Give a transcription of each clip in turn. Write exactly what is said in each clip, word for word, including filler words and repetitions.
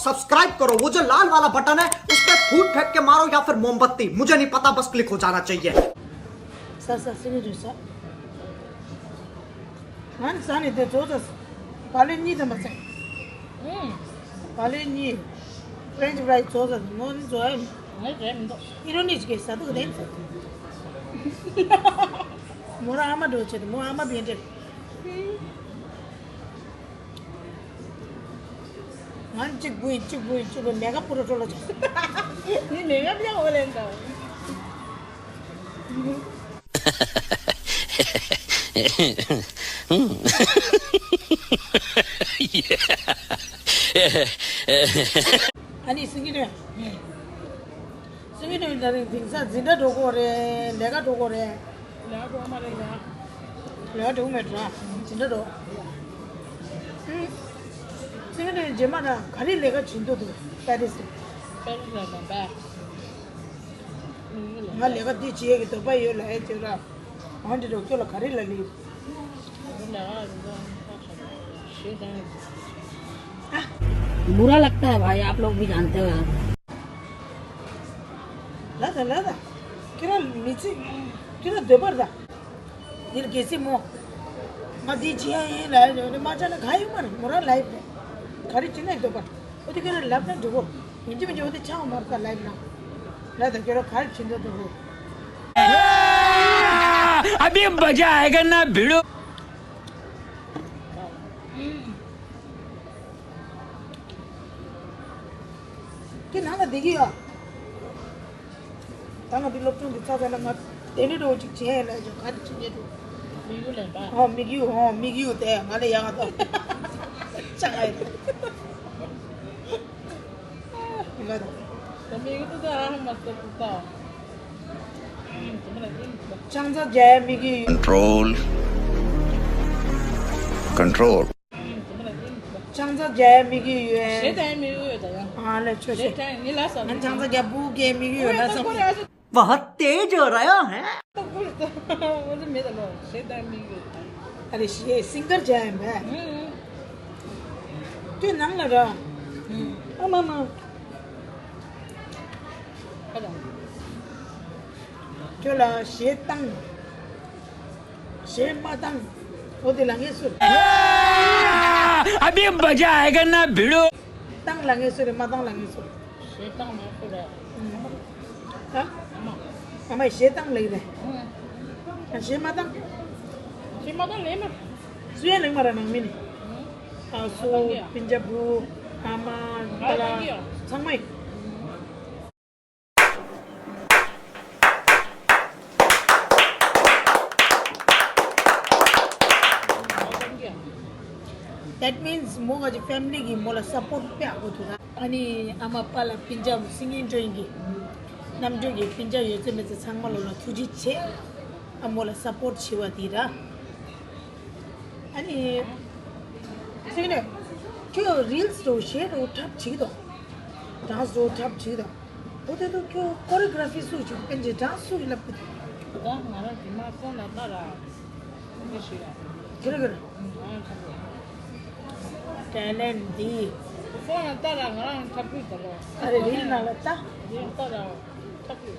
सब्सक्राइब करो, वो जो लाल वाला बटन है, उस पे फूट फेंक के मारो या फिर मोमबत्ती, मुझे नहीं पता, बस क्लिक हो जाना चाहिए। ས་ས་སེ་ནི་རེད་ས། ང་ནི་ས་ནི་དེ་ཚོ་ས། བ་ལེ་གཉིས་དང་མ་ཚད། ཨུམ། བ་ལེ་གཉིས། ཕ་རེན་ཆི་ཕ་རའི་ཚོ་ས་ནོ་ནི་ཚོ་ཨེ། ངས་རེད་མི་འདུག་ཨི་རོ་ནི་ཅི་གེ་ས་དུག་དེ་ཚོ། མོ་རང་ཨ་མ་འགྲོ་ཆེད་དུ་མོ་ཨ་མ་བེན་ཏེ། ང་གཅིག་པུ་ཡིན་གཅིག་པུ་ཡིན་གཅིག་པུ་མེ་ཀ་པུ་རོ་ཁྲོ་ལ་ཆོག་ནི་མེ་ཀ་པི་ཡང་འོ་ལེན་དང་། ཨ་ནི་སིང་གེ་ནོན། སིང་གེ་ནོན་ད་རིང་དེང་སང་འཛིན་གྲྭ་འགྲོ་གོ་རེད། ལས་ཀ་འགྲོ་གོ་རེད། ལས་ཀ་འགྲོ་མ་རེད་ཡ། ལས་ཀ་འགྲོ་མེད་འགྲོ། འཛིན་གྲྭ་འགྲོ། ཨུམ། སིང་གེ་ནོན་རྗེས་མ་ད་ག་རེ་ལས་ཀ་བྱེད་འདོད་འདུག་པེ་རི་སི། པེ་རི་སི་ལ་ད་པ། ང་ལས་ཀ་འདི་བྱེད་ཡས་ཀྱི་འདོད་པ་ཡོད་ལ་ཨེ་ཅེ་ར། ཨང་འདི་རོགས་ཁྱོད་ལ་ག་རེ་ལ་ལི། बुरा लगता है भाई, आप लोग भी जानते हो यार। ལ་ད་ལ་ད། ཁྱེད་རང་མི་ཚེ། ཁྱེད་རང་འདོད་པར་ད། འདིར་གལ་སྲིད་མོ། ང་འདི་བྱེད་ཡ་ཡིན་ལ་ཡ་མ་ཆ་ན་ག་ཡོད་མ་རེད་མོ་རང་ལ་ཡིན་པས། ག་རེ་བྱེད་ན་འདོད་པར། ཨོ་དེ་ཁྱེད་རང་ལབ་ན་འགྲིག་གོ། ཡིན་གཅིག་མིན་གཅིག་འོ་དེ་ཆགས་མ་རེད་ད་ལབ་ན། ལ་ད་ཁྱོད་རང་ག་རེ་བྱེད་འདོད་འདུག་གོ། अभी मजा आएगा ना भिड़ो। ཁྱེད་ནང་ལ་བསྡད་ཀྱི་ཡོད། ད་ང་འདི་སློབ་སྦྱོང་འདི་ཚར་ཚར་ན་ང་དེ་འདྲ་འགྲོ་ཅིག་བྱས་ལ་ཅོ་ག་རེ་བྱེད་ཉེ་འགྲོ། མིག་ཡུ་ལེན་པ། ཧོ་མིག་ཡུ་ཧོ་མིག་ཡུ་དེ་ང་ལ་ཡག་ཏོ། ཅང་ཨེ། ཡིན་ལ་དང་། ད་མིག་ཡུ་ཏུ་ད་ཨ་མ་ཏུ་ཏུ་ཏ། ཅང་ཙ་རྒྱལ་མིག་ཡུ། Control. Control. ཅང་ཙ་རྒྱལ་མིག་ཡུ་ཡོད། ཞེ་དྲག་མིག་ཡུ་ཡོད་ད་ཡང་། ཨ་ལེ་ཆོས་ཞེ་ཞེ། དྲག་ནི་ལ་ས། ང་ཅང་ཙ་རྒྱལ་བུ་གའི་མིག་ཡུ་ཡོད་ལ་ས། बहुत तेज हो रहा है। ཨ་རེ་ཞེ་སིང་གར་བྱ་ཡིན་པས། དུས་ནང་ལ་ར། ཨ་མ་མ། ཁྱོད་ལ་ཞེ་བཏང་། ཞེ་མ་བཏང་། འོ་དེ་ལ་ངས་སུ། अभी मजा आएगा ना भिड़ो। བཏང་ལ་ངས་སུ་རེད་མ་བཏང་ལ་ངས་སུ། ཞེ་བཏང་མ་སུ་རེད། ཨ། ཨ་མ་ཞེ་བཏང་ལེགས་རེད། ཨ་ཞེ་མ་བཏང་། ཞེ་མ་བཏང་ལེགས་མ། སུ་ཡང་ལེགས་མ་ར་ནང་མི་ནི། ཨ་སུ་སྤུན་ཀྱག་བུ། ཨ་མ། ཨ་ལ། ཚང་མ་ཡིན། That means མོ་ག་ཅི་ཕེ་མི་ལི་གི་མོ་ལ་སཔོར་ཊི་དཔེ་ཡག་པོ་འདུག་ར། ཨ་ནི་ཨ་མ་པ་ལ་སྤུན་ཀྱག་སིང་གིང་ཊུ་ཝིན་གི་རྣམ་གྲོལ་གྱི་སྤུན་ཀྱག་ཡོད་ཚད་མེད་ཚད་ཚང་མ་ལོ་ལ་ཐུགས་རྗེ་ཆེ། ཨ་མོ་ལ་སཔོར་ཊི་བྱེད་པ་དེ་ར། ཨ་ནི། སིང་གིང་ཊུ་ཝིན། ཁྱོད་རིལ་སི་འདྲ་བོ་གཞས་འདྲ་བོ་འཁྲབ་བྱེད་ཀྱི་འདུག་ཌན་སི་འདྲ་བོ་འཁྲབ་བྱེད་ཀྱི་འདུག་འོ་དེ་ཚོ་ཁྱོད་ཀོ་རི་གྷ་ར་ཕི་སུ་ཞིག་སྤེན་ཆེ་ཌན་སི་སུ་ཞིག་ལབ་ཀྱི་འདུག་ད་ང་རང་རྗེས་མ་སོང་ན་ལྟ་ར། འདི་ཞིག་ལ། ཁྱེད་རང་གི་ར། ང་རང་འཁྲབ་དགོས། ཊེ་ལེན་ཊི་འདི། སོང་ན་ལྟ་ར་ང་རང་འཁྲབ་དགོས་ད་ལོ། ཨ་རེ་རིལ་ནང་ལ་ལྟ། འདི་ལྟ་ར་འཁྲབ་དགོས།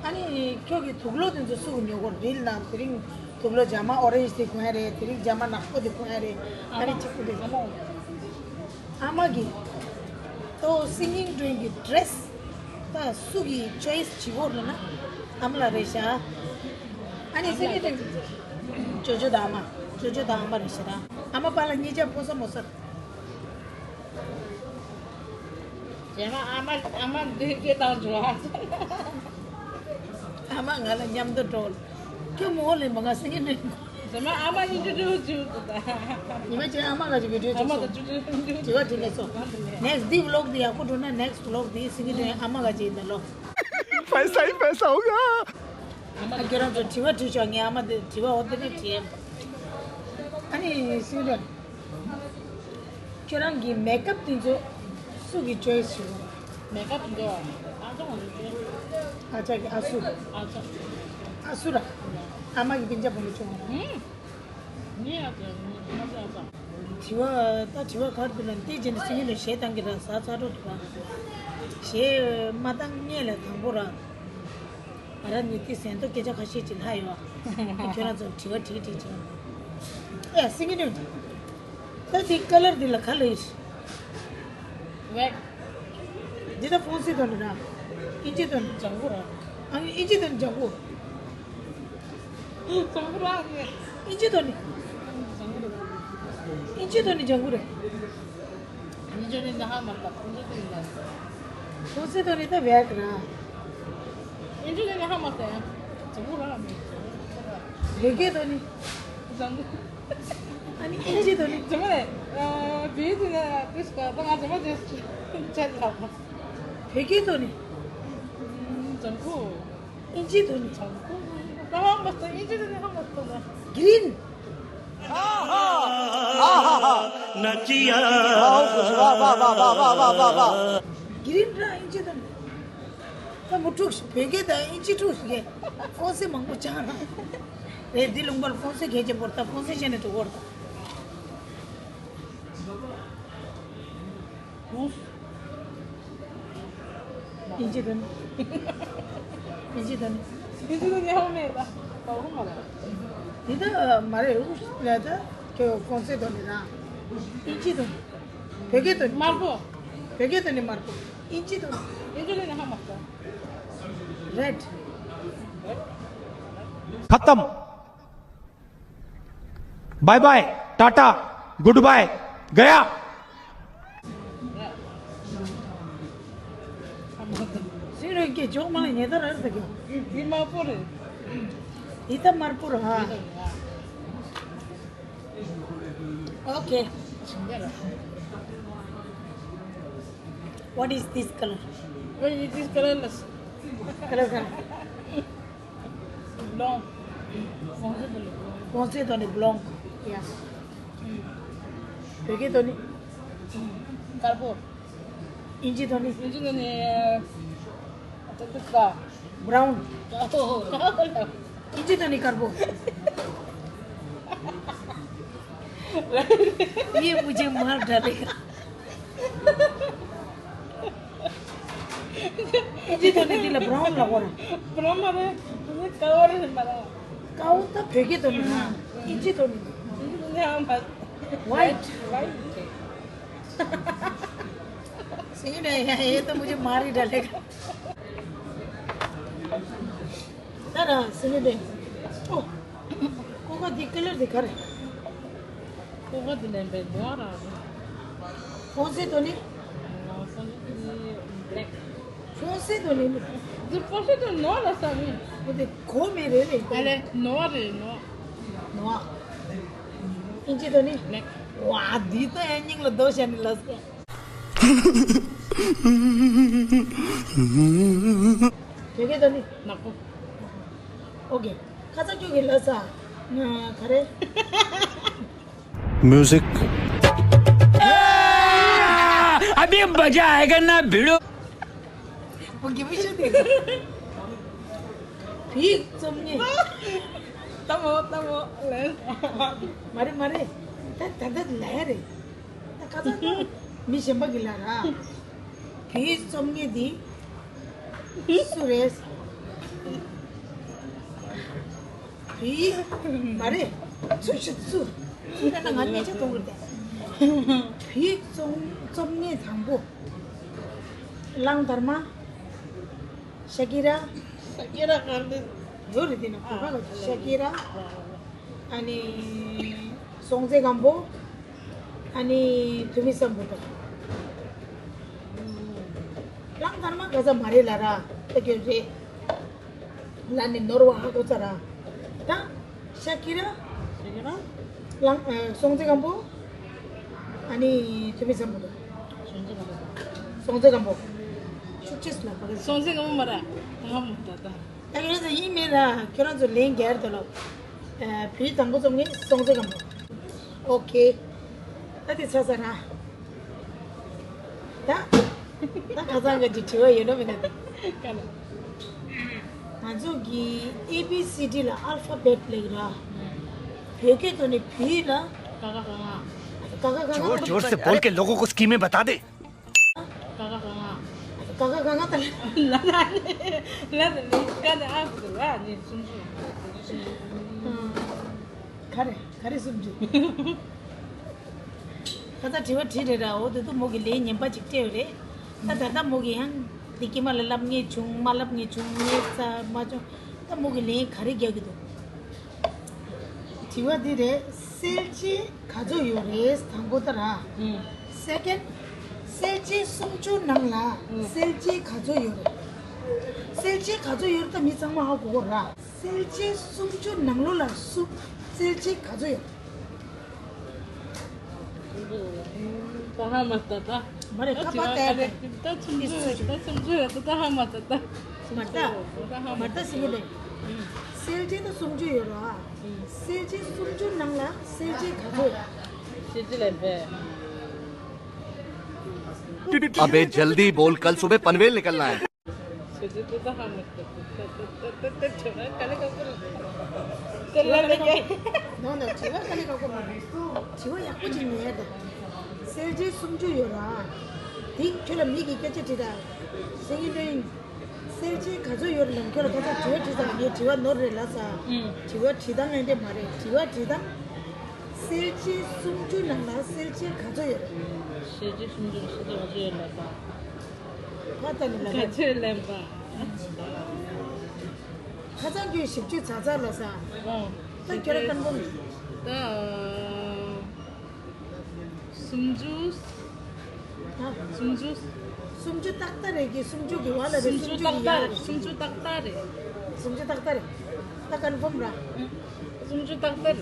ཨ་ནི་ཁྱོད་ཀྱི་དུག་ལོག་དེ་ཚོ་སུ་གི་ཉོ་གོ་རིལ་ནང་དེ་རིང་དུག་ལོག་རྒྱ་མ་ཨོ་རེན་ཇི་དེ་གོན་ཡ་རེད། དེ་རིང་རྒྱ་མ་ནག་པོ་དེ་གོན་ཡ་རེད། ཨ་ནི་གཅིག་པུ་རེད། ཨ་མ། ཨ་མ་གི། ཏོ་སིང་གིང་ཊུ་ཝིན་གི་ཌི་རེ་སི། ད་སུ་གི་ཅོ་ཡི་སི་བྱེད་གོ་རེད་ན། ཨ་མ་ལ་རེད་ཤག་ཨ་ནི་སིང་གིང་ཊུ་ཝིན། ཅོ་ཅོ་དང་ཨ་མ། ཅོ་ཅོ་དང་ཨ་མ་རེད་ཤག་ཨ་མ་པ་ལ་གཉིས་ཆ་ཕོ་ས་མོ་ས། རྗེས་མ་ཨ་མ་ཨ་མ་འདི་སྐད་བཏང་བྱུང་ཨ། ཨ་མ་ང་ལ་མཉམ་དུ་འགྲོ། ཁྱོད་མོ་ལེན་པ་ང་སེང་གེ་ནས། རྗེས་མ་ཨ་མ་ཡིན་ཅུ་ཅུ་ཅུ་ཅུ་ད། ཉི་མ་ཅིག་ཨ་མ་ག་ཅིག་བི་ཌིའོ་ཨ་མ་ཅིག་ག་ཅུ་ཅུ་ཅུ་ཅུ། དྲི་བ་དྲིས་ལན་སོ། ནེག་སི་འདི་ཝི་ལོག་འདི་ཡག་པོ་འགྲོ་ན་ནེག་སི་ཝི་ལོག་འདི་སེང་གེ་ནས་ཨ་མ་ག་ཅིག་ཡིན་ད་ལོ། पैसा ही पैसा होगा। ཨ་ཁྱོད་རང་ཚོ་དྲི་བ་དྲིས་ཆོག་ངས་ཨ་མ་དེ་དྲི་བ་འོ་དེ་ནས་དྲིས། ཨ་ནི་སེང་གེ། ཁྱོད་རང་གི་མེག་ཨབ་དེ་ཚོ་སུ་གི་ཅོ་ཡི་སི་བྱེད་གོ། མེག་ཨབ་དེ་ཚོ་ཨ་ཅག་ང་ཚོ་ཅོ་ཡི་སི། ཨ་ཅག་གི་ཨ་སུ། ཨ་ཅག་ཨ་སུ་ར། ཨ་མ་གི་སྤུན་ཀྱག་བུ་མོ་ཆུང་བ། ཧུམ། ངའི་ཨ་ཅག་ངའི་ཨ་ཅག་ཨ་ཅག་དྲི་བ་ད་དྲི་བ་ག་རེ་འདུག་ལབ་ན། དེ་རྗེས་ནས་སེང་གེ་ལ་གཞས་བཏང་གི་ར། ཟ་ཚ་འགྲོ་འདུག་ར། གཞས་མ་བཏང་སྔོན་ལ་དང་པོ་ར། ང་རང་ཉིད་དེ་ཟན་ཐོ་སྐད་ཆ་ཁ་ཤས་ཅིག་ལྷག་ཡོད། ཁྱོད་རང་ཚོ་དྲི་བ་དྲིས་དྲིས་བྱས། ཨེ་སེང་གེ་ནས། ད་དེ་ཀ་ལར་འདི་ལ་ག་ལབ་ཡོད། ཝེག་འདི་ད་ཧྥོན་སེ་ཐོག་ནས་ར། ཨིན་ཇི་ཐོག་ནས། ལྗང་གུ་ར། ཨ་ནི་ཨིན་ཇི་ཐོག་ནས་ལྗང་གུ། ལྗང་གུ་ར་ཨ་ནི། ཨིན་ཇི་ཐོག་ནས། ལྗང་གུ་ར། ཨིན་ཇི་ཐོག་ནས་ལྗང་གུ་ར། ཨིན་ཇི་ནི་ཧ་མ་ལྟ། ཧྥོན་སེ་ཐོག་ནས་ལ། ཧྥོན་སེ་ཐོག་ནས་ད་ཝེག་ར། ཨིན་ཇི་ནི་ཧ་མ་ལྟ་ཡ། ལྗང་གུ་ར་ཨ་ནི། བོད་སྐད་ཐོག་ནས། ལྗང་གུ། ཨ་ནི་ཨིན་ཇི་ཐོག་ནས། ཇོ་མོ་ནས། བི་ཡི་ཐོག་ནས་དེ་སྐོར་ད་ང་ཇོ་མོ་དེ་ཆད་ལ། བོད་སྐད་ཐོག་ནས། ལྗང་གུ། ཨིན་ཇི་ཐོག་ནས། ལྗང་གུ། ད་ཧ་མ་སོང་། ཨིན་ཇི་ཐོག་ནས་ཧ་མ་སོང་ན། གི་རིན། གི་རིན་ར་ཨིན་ཇི་ཐོག་ནས། ད་མུ་ཕྲུག་བོད་སྐད་དང་ཨིན་ཇི་ཕྲུག་ཞིག་གིས་ཧྥོན་སེ་མང་པོ་སྦྱངས་ར། རེད། འདི་ལུང་པར་ཧྥོན་སེ་གལ་ཆེན་པོ་རེད། ད་ཧྥོན་སེ་ཤེས་ནས་འགྲོ་གི་རེད་ད། ཧྥོན་སེ། ཨིན་ཇི་དོན། ཨིན་ཇི་དོན། ཨིན་ཇི་དོན་ཡང་མེད་ད། ཧྥོན་སེ་མ་རེད། འདི་ད་མ་རེད། ཧྥོན་སེ་ལ་ད་ཁྱོད་ཧྥོན་སེ་དོན་ནི་ར། ཨིན་ཇི་དོན། བོད་སྐད་དོན། དམར་པོ། བོད་སྐད་དོན་ནི་དམར་པོ། ཨིན་ཇི་དོན། ཨིན་ཇི་དོན་ནི་ཧ་མ་སོང་། རེད། खत्म। Bye bye, tata, good bye, गया। སུ་རེད་ཀྱི་ཇོག་མ་ལ་ཉེ་ད་ར་རེད་ཀྱི། དེ་དམར་པོ་རེད། དེ་ད་དམར་པོ་རེད་ཧ། Okay. What is this color? What is this color? Color, color. Blanc. Foncé dans le blanc. Foncé dans le blanc. Yeah. བོད་སྐད་ཐོག་ནས། དཀར་པོ། ཨིན་ཇི་ཐོག་ནས། ཨིན་ཇི་ཐོག་ནས། ད་ད་ད། Brown. ཨིན་ཇི་ཐོག་ནས་དཀར་པོ། ये मुझे मार डालेगा। ཨིན་ཇི་ཐོག་ནས་འདི་ལ་brown ལབ་དགོས་རེད། Brown མ་རེད། དཀར་པོ་རེད་མ་རེད། དཀར་པོ་ད་བོད་སྐད་ཐོག་ནས་ན། ཨིན་ཇི་ཐོག་ནས། ཨིན་ཇི་ཐོག་ནས་ཨ་མ། White. White. सही नहीं है, ये तो मुझे मार ही डालेगा। ད་ར་སེ་ནི་དེ། ཨོ། ཀོ་ཀ་འདི་ཀ་ལར་འདི་ག་རེ། ཀོ་ཀ་འདི་ནས་བས་ནོ་ར་རེད། ཧྥོན་སེ་དོ་ནི། ཧྥོན་སེ་དོ་ནི་འདི་ཧྥོན་སེ་དོ་ནོ་ར་ས་མི། འོ་དེ་གོ་མེད་རེད་རེད། ཨ་ལེ་ནོ་རེད་ནོ། ནོ། ཨིན་ཇི་དོ་ནི། ཝ་འདི་ད་ཡང་སྙིང་ལ་རྡོ་བཤད་ནི་ལ་སོ། བོད་སྐད་དོན་ནི། ནག་པོ། ཨོ་ཀེ། ཁ་ཚ་ཁྱོད་ཀྱི་ལ་ས། ང་ག་རེ། म्यूजिक। अभी मजा आएगा ना भिड़ो। ཨོ་ཀེ་མི་ཤེས་ཏེ། བིག་རྩོམ་ངེས། ལྟ་མོ་ལྟ་མོ་ལན། མ་རེད་མ་རེད། ད་ད་ད་ལ་ཡ་རེད། ད་ཁ་ཚ་ད་མི་གཞན་པ་གི་ལ་ར། བིག་རྩོམ་ངེས་འདི་སུ་རེད། བིག་མ་རེད། སུ་ཞིག་སུ། སུ་ད་ང་ཉེ་ཆ་གཏོང་གི་རེད། བིག་རྩོམ་རྩོམ་ངེས་དང་པོ། གླང་དར་མ། ཤ་ཀི་ར། ཤ་ཀི་ར་གང་འདི། ཡོད་རེད་དེ་ན་གོ་ཁ་ལ་ཤ་ཀི་ར། ཨ་ནི། སྲོང་བཙན་སྒམ་པོ། ཨ་ནི་ཐུ་མི་སམ་བྷོ་ཊ། གླང་དར་མ་ག་ས་མ་རེད་ལ་ར། ད་ཁྱོད་རེད། ལ་ནི་ནོར་བ་ཧ་གོ་ཚ་ར། ད་ཤ་ཀི་ར། ཤ་ཀི་ར། གླང་ཨ་སྲོང་བཙན་སྒམ་པོ། ཨ་ནི་ཐུ་མི་སམ་བྷོ་ཊ། སྲོང་བཙན་སྒམ་པོ། སྲོང་བཙན་སྒམ་པོ། ཤུགས་ཆེས་ལ་བ་ག་སྲོང་བཙན་སྒམ་པོ་མ་ར། ད་ཧ་མོ་ད་ད། ད་ཁྱོད་རང་ཚོ་ཡིན་མིན་ལ་ཁྱོད་རང་ཚོ་ལན་རྒྱལ་དུ་ལོ། བུའི་དང་པོ་ཙམ་ངས་སྲོང་བཙན་སྒམ་པོ། ཨོ་ཀེ། ད་དེ་ཚ་ཚ་ར། ད། ད་ཁ་སང་གི་ཅི་དྲི་བ་ཡོད་ན་མེད་ན་དེ། ང་ཚོ་གི་ཨེ་བི་སི་ཌི་ལ་ཨལ་ཕ་བེད་ལེགས་ར། བོད་སྐད་ཐོག་ནས་བི་ལ། ཀ་ཁ་ག་ང་། जोर जोर से बोल के लोगों को स्कीमें बता दे। ཀ་ཁ་ག་ང་། ཀ་ཁ་ག་ང་ད་ལ་ལ་ལ་ལ་ལ་ལ་ཀ་ནི་ཨ་ཁུ་ལ་ནི་སུམ་ཅུ། ག་རེ་ག་རེ་སུམ་ཅུ། ཁ་ཚ་དྲི་བ་དྲིས་རེད་ར། འོ་དེ་དུ་མོ་གི་ལན་ངན་པ་ཅིག་སྤྲད་ཡོད་རེད། ད་ད་ལྟ་མོ་གི་ཡང་འདི་སྐྱེས་མ་ལ་ལབ་ངེས་བྱུང་མ་ལབ་ངེས་བྱུང་ངེས་ཚ་མ་བྱུང་། ད་མོ་གི་ལན་ག་རེ་རྒྱག་གི་འདུག་དྲི་བ་འདི་རེད། སེལ་ཆེན་ག་ཚོད་ཡོད་རེད་དང་པོ་ད་ར། ཨུམ། སེ་ཀེན། སེལ་ཆེན་སུམ་ཅུ་ནང་ལ་ཨུམ། སེལ་ཆེན་ག་ཚོད་ཡོད་རེད། སེལ་ཆེན་ག་ཚོད་ཡོད་རེད་ད་མི་ཚང་མ་ཧ་གོ་གོ་ར། སེལ་ཆེན་སུམ་ཅུ་ནང་ལོ་ལ་སུ། སེལ་ཆེན་ག་ཚོད་ཡོད། ད་ཧ་མ་ལྟ་ད། མ་རེད་ད་ཁ་པར་བལྟས་ད་ཆུང་ཆུང་ད་ཆུང་ཆུང་ད་ཧ་མ་ལྟ་ད། མ་ལྟ། མ་ལྟ་ཟེར་གི་རེད། སེལ་ཆེན་ད་སུམ་ཅུ་ཡོད་ར། སེལ་ཆེན་སུམ་ཅུ་ནང་ལ་སེལ་ཆེན་ག་ཚོད། སེལ་ཆེན་ལན་པས། अबे जल्दी बोल, कल सुबह पनवेल निकलना है। ནོ་ནོ། དྲི་བ་དཀའ་ལས་ཁག་པོ་མ་རེད། དྲི་བ་ཡག་པོ་ཅིག་ཉན་ད། སེལ་ཆེན་སུམ་ཅུ་ཡོད་ར། དེ་ཁྱོད་ལ་མི་གི་སྐད་ཆ་དྲིས་ད། སེང་གེ་སྒྲོན། སེལ་ཆེན་ག་ཚོད་ཡོད་རེད་ལབ་ཁྱོད་ལ་ཁ་སང་དྲི་བ་དྲིས་ཙང་ངས་དྲི་བ་ནོར་རེད་ལབ་ས། ཨུམ། དྲི་བ་དྲིས་སྟངས་ཡང་དེ་མ་རེད། དྲི་བ་དྲིས་སྟངས། སེལ་ཆེན་སུམ་ཅུ་ནང་ལ་སེལ་ཆེན་ག་ཚོད་ཡོད་རེད། སེལ་ཆེན་སུམ་ཅུ་ནང་སེལ་ཆེན་ག་ཚོད་ཡོད་ལབ་ས། ཕ་ད་ནི་ལབ་ག་ཚོད་ལབ་པ། ཁ་སང་ཁྱོད་བཞི་བཅུ་ཚ་ཚ་ལབ་ས། ཨོ། ད་ཁྱོད་ར་ཀན་ཕོམ། ད། སུམ་ཅུ། ཨ། སུམ་ཅུ། སུམ་ཅུ་ཏག་ཏག་རེད་ཀྱི། སུམ་ཅུ་གི་བ་ལ་རེད། སུམ་ཅུ་སུམ་ཅུ་ཏག་གི་ཡ་ཏག་རེད། རེད། སུམ་ཅུ་ཏག་ཏག་རེད། སུམ་ཅུ་ཏག་ཏག་རེད། ད་ཀན་ཕོམ་ར། སུམ་ཅུ་ཏག་ཏག་རེད།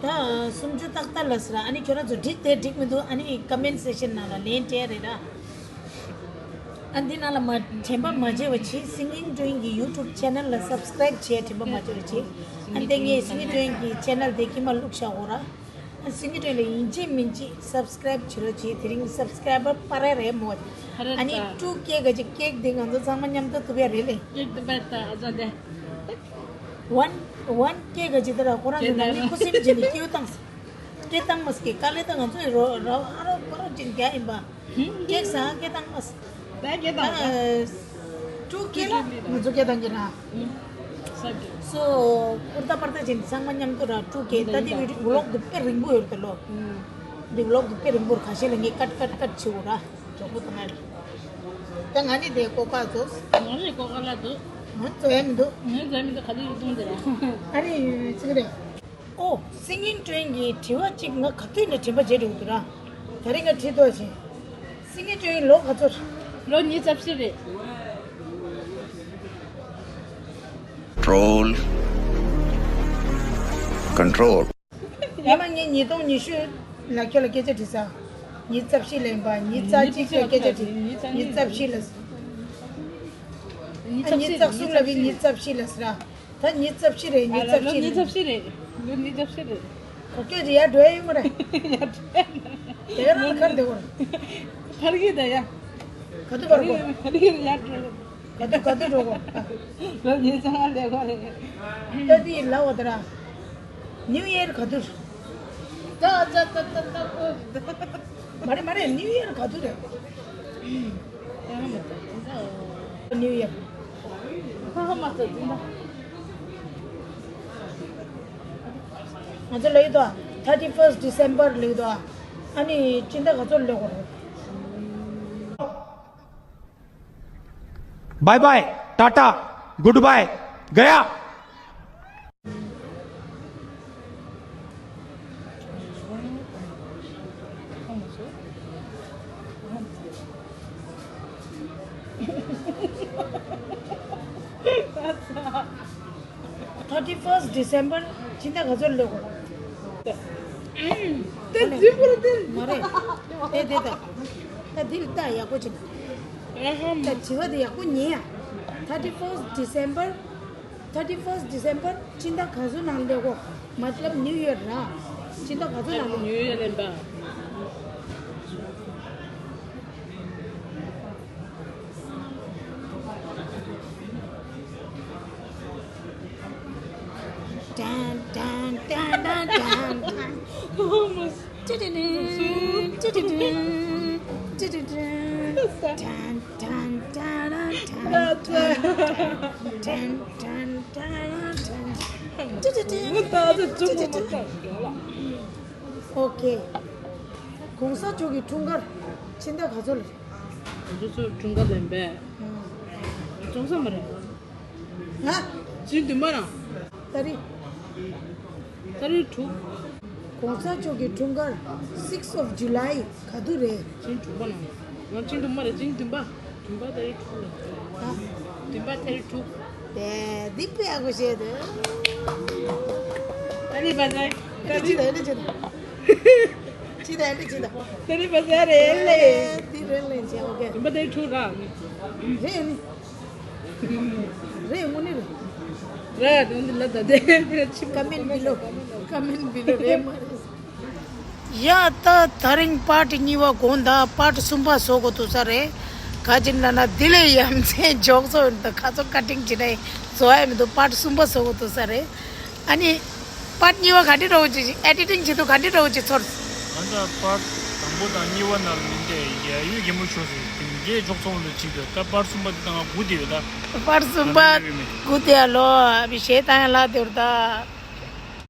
ད་སུམ་ཅུ་ཏག་ཏག་ལབ་ས་ར། ཨ་ནི་ཁྱོད་རང་ཚོ་འགྲིག་དེ་འགྲིག་མི་འདུག་ཨ་ནི་ཀོ་མེན་སེག་ཤན་ནང་ལ་ལན་སྤྲད་རེད་ར། ཨ་འདི་ནང་ལ་མ་དྲན་པ་མ་བརྗེད་པ་བྱེད། སིང་གིང་ཀྲུའུ་ཡིང་གི་ཡུ་ཊུབ་ཆེ་ནལ་ལ་སབ་སི་ཀ་རེབ་བྱེད། དྲན་པ་མ་བརྗེད་པ་བྱེད། ཨ་འདི་ངས་སིང་གིང་ཀྲུའུ་ཡིང་གི་ཆེ་ནལ་དེ་ཀྱི་མ་བླུགས་བཞག་གོ་ར། ཨ་སིང་གིང་ཀྲུའུ་ཡིང་ལ་ཡིན་གཅིག་མིན་གཅིག་སབ་སི་ཀ་རེབ་བྱེད་རོགས་བྱེད། དེ་རིང་སབ་སི་ཀ་རེ་བར་སྤར་རེ་རེད་མོ། ཨ་ནི་ཊུ་ཀེ་ག་ཅིག་ཀེག་དེ་ང་ཚོ་ཚང་མ་མཉམ་དུ་ཐུབ་ཡ་རེད་ལེ། ཀེག་དེ་བས་ད་ཨ་ཅག་དེ། ཝན་ཝན་ཀེག་ག་ཅིག་དེ་ལ་ཁོ་རང་ཚོ་ནང་མི་ཁུ་སིམ་བྱེད་ནས་སྐྱེའུ་བཏང་སྐད་བཏང་མ་སྐད་དཀའ་ལས་ད་ང་ཚོ་ཡི་རོ་རོ་ཨ་རོ་པ་རོ་ཅིག་རྒྱ་ཡིན་པ། སྐད་སང་སྐད་བཏང་མ་སི། ད་སྐད་བཏང་ད། ཊུ་ཀེ་ལ་ང་ཚོ་སྐད་བཏང་གི་ར། སོ་ཨུར་ད་པར་ད་ཅིག་ཚང་མ་མཉམ་དུ་ར་ཊུ་ཀེ་ད་དེ་བི་ཝི་ལོག་དེ་དཔེ་རིང་པོ་ཡོད་ད་ལོ། དེ་ཝི་ལོག་དེ་དཔེ་རིང་པོ་ར། ཁ་ཤས་ལ་ངས་ཀཊ་ཀཊ་ཀཊ་བྱེད་འོ་ར། གྲོགས་པོ་དང་ང་ད་ང་ནི་དེ་ཀོ་ཀ་ཚོ། ང་ནི་ཀོ་ཀ་ལ་འདུག་ང་ཚོ་ཡ་མི་འདུག་ང་ཚོ་ཡ་མི་འདུག་ག་ལེ་ཡོད་དུང་དེ་ར། ཨ་རེ་ཚིག་རེད། ཨོ། སིང་གིང་ཀྲུའུ་ཡིང་གི་དྲི་བ་གཅིག་ང་ག་དུས་ནས་དྲན་པ་བརྗེད་འགྲོ་གི་འདུག་ར། ད་རེས་ང་དྲིས་ཏོ་ཞེས། སིང་གིང་ཀྲུའུ་ཡིང་ལོ་ག་ཚོད། ལོ་ཉི་ཤུ་རྩ་བཞི་རེད། Control. Control. ཉི་མ་ངས་ཉིས་སྟོང་ཉི་ཤུ་ལ་ཁྱོད་ལ་སྐད་ཆ་དྲིས་ས། ཉི་ཤུ་རྩ་བཞི་ལན་པ་ཉི་ཤུ་རྩ་གཅིག་ལ་སྐད་ཆ་དྲིས། ཉི་ཤུ་རྩ་བཞི་ལ། ཉི་ཤུ་རྩ་གསུམ་ལ་བི་ཉི་ཤུ་རྩ་བཞི་ལ་ཟེར་ར། ད་ཉི་ཤུ་རྩ་བཞི་རེད། ཉི་ཤུ་རྩ་བཞི་རེད། ཉི་ཤུ་རྩ་བཞི་རེད། ལོ་ཉི་ཤུ་རྩ་བཞི་རེད། ག་སྐད་ཅིག་ཡར་འགྲོ་ཡ་ཡོད་མ་རེད། ཡར་འགྲོ་ཡ་མ་རེད། དེ་ག་རང་ཁར་འདེ་བར། ཕར་གི་ད་ཡ། ག་དུས་བར་གོ། ཕར་གི་ཡར་འགྲོ། ག་དུས་ག་དུས་འགྲོ་གོ། ལོ་ཉི་ཤུ་རྩ་ལྔ་ལས་གོ་རེད། ད་དེ་ལ་བ་ད་ར། ནིའུ་ཡར་ག་དུས། ད་ད་ད་ད་ད། མ་རེད་མ་རེད། ནིའུ་ཡར་ག་དུས་རེད། ནིའུ་ཡར། ང་ཚོ་ལབ་ཡོད་དོ། thirty first December ལབ་ཡོད་དོ། ཨ་ནི་སྤྱི་ཟླ་ག་ཚོད་སླེབས་དགོས་རེད། bye bye, tata, good bye, गया। thirty first December སྤྱི་ཟླ་ག་ཚོད་སླེབས་དགོས། དེ་འདི་པོ་དེ། མ་རེད། དེ་དེ་ད། ད་འདི་ལ་ལྟ་ཡག་པོ་བྱེད། ད་དྲི་བ་དེ་ཡག་པོ་ཉན་ཡ། thirty first December, thirty first December སྤྱི་ཟླ་ག་ཚོད་ནང་སླེབས་དགོས། མ་ཏི་ལབ་ནིའུ་ཡར་ར། སྤྱི་ཟླ་ག་ཚོད་ནང་སླེབས། ནིའུ་ཡར་ལབ་པ། ཏན་ཏན་ཏན་ཏན་ཏན་ཏན། ཏན་ཏན་ཏན་ཏན་ཏན་ཏན་ཏན་ཏན་ཏན་ཏན། ཏི་ཏི་ཏི། ཏི་ཏི་ཏི། ཨོ་ཁེ། གོང་ས་མཆོག་གི་འཁྲུངས་སྐར་ཕྱི་ཟླ་ག་ཚོད་ལ་རེད། གོང་ས་མཆོག་འཁྲུངས་སྐར་ལེན་པས། ཨང་། བྱུང་ས་མ་རེད། ང་། བདུན་པ་ན། ཏ་རིག་ཏ་རིག་དྲུག་གོང་ས་མཆོག་གི་འཁྲུངས་སྐར་sixth of July ག་དུས་རེད། བདུན་པ་ན། ང་བདུན་པ་མ་རེད། བདུན་པ། བདུན་པ་ཏ་རིག་དྲུག་ལ། ཨ། བདུན་པ་ཏ་རིག་དྲུག་དེ་འདི་དཔེ་ཡག་པོ་བཤད་འདུག་ཏ་རིག་པ་ཟེར། ཏ་རིག་ཅི་དང་ཅི་དང་། ཅི་དང་ཅི་དང་། ཏ་རིག་པ་ཟེར་རེད་ལེ། འདི་རེད་ལེ་ཅེ། ཨོ་ཁེ། བདུན་པ་ཏ་རིག་དྲུག་ར། རེད་ནི། རེད་དངོས་གནས་རེད། རེད་དངོས་གནས་ལ་ད་དེ་ཕྱི་ཀ་མེན་བི་ལོ། ཀ་མེན་བི་ལོ་རེད་མ་རེད། ཡ་ད་དེ་རིང་པར་ཊི་གཉིས་པ་དགོངས་དག་པར་ཊི་གསུམ་པ་བཟོ་དགོས་འདུག་ས་རེད། ག་ཅི་ལབ་ན་དེ་ལས་ཡ་མཚན་འཇོག་སོ་ཡོད་ད་ཁ་ཚོ་ཀ་ཊིང་བྱེད་ན་བཟོ་ཡ་མི་འདུག་པར་ཊི་གསུམ་པ་བཟོ་དགོས་འདུག་ས་རེད། ཨ་ནི། པར་ཊི་གཉིས་པ་ག་འདྲ་འདྲ་བོ་ཅིག་ཨེ་ཌི་ཊིང་བྱེད་དུས་ག་འདྲ་འདྲ་བོ་ཅིག་ཚོར། ང་ད་པར་ཊི་དང་པོ་དང་གཉིས་པ་ནང་ལ་མི་འདྲ་ཡ་ཡོད་གད་མོ་ཤོར་སོང་། དེ་འདྲའི་འཇོག་ཚོང་ལ་ཅིག་ད་པར་ཊི་གསུམ་པ་དེ་དང་དགུ་དེ་ཡོད་ད། པར་ཊི་གསུམ་པ་དགུ་དེ་ཡ་ལོ་བི་ཞེ་ད་ཡ་ལ་དེ་རུ་ད།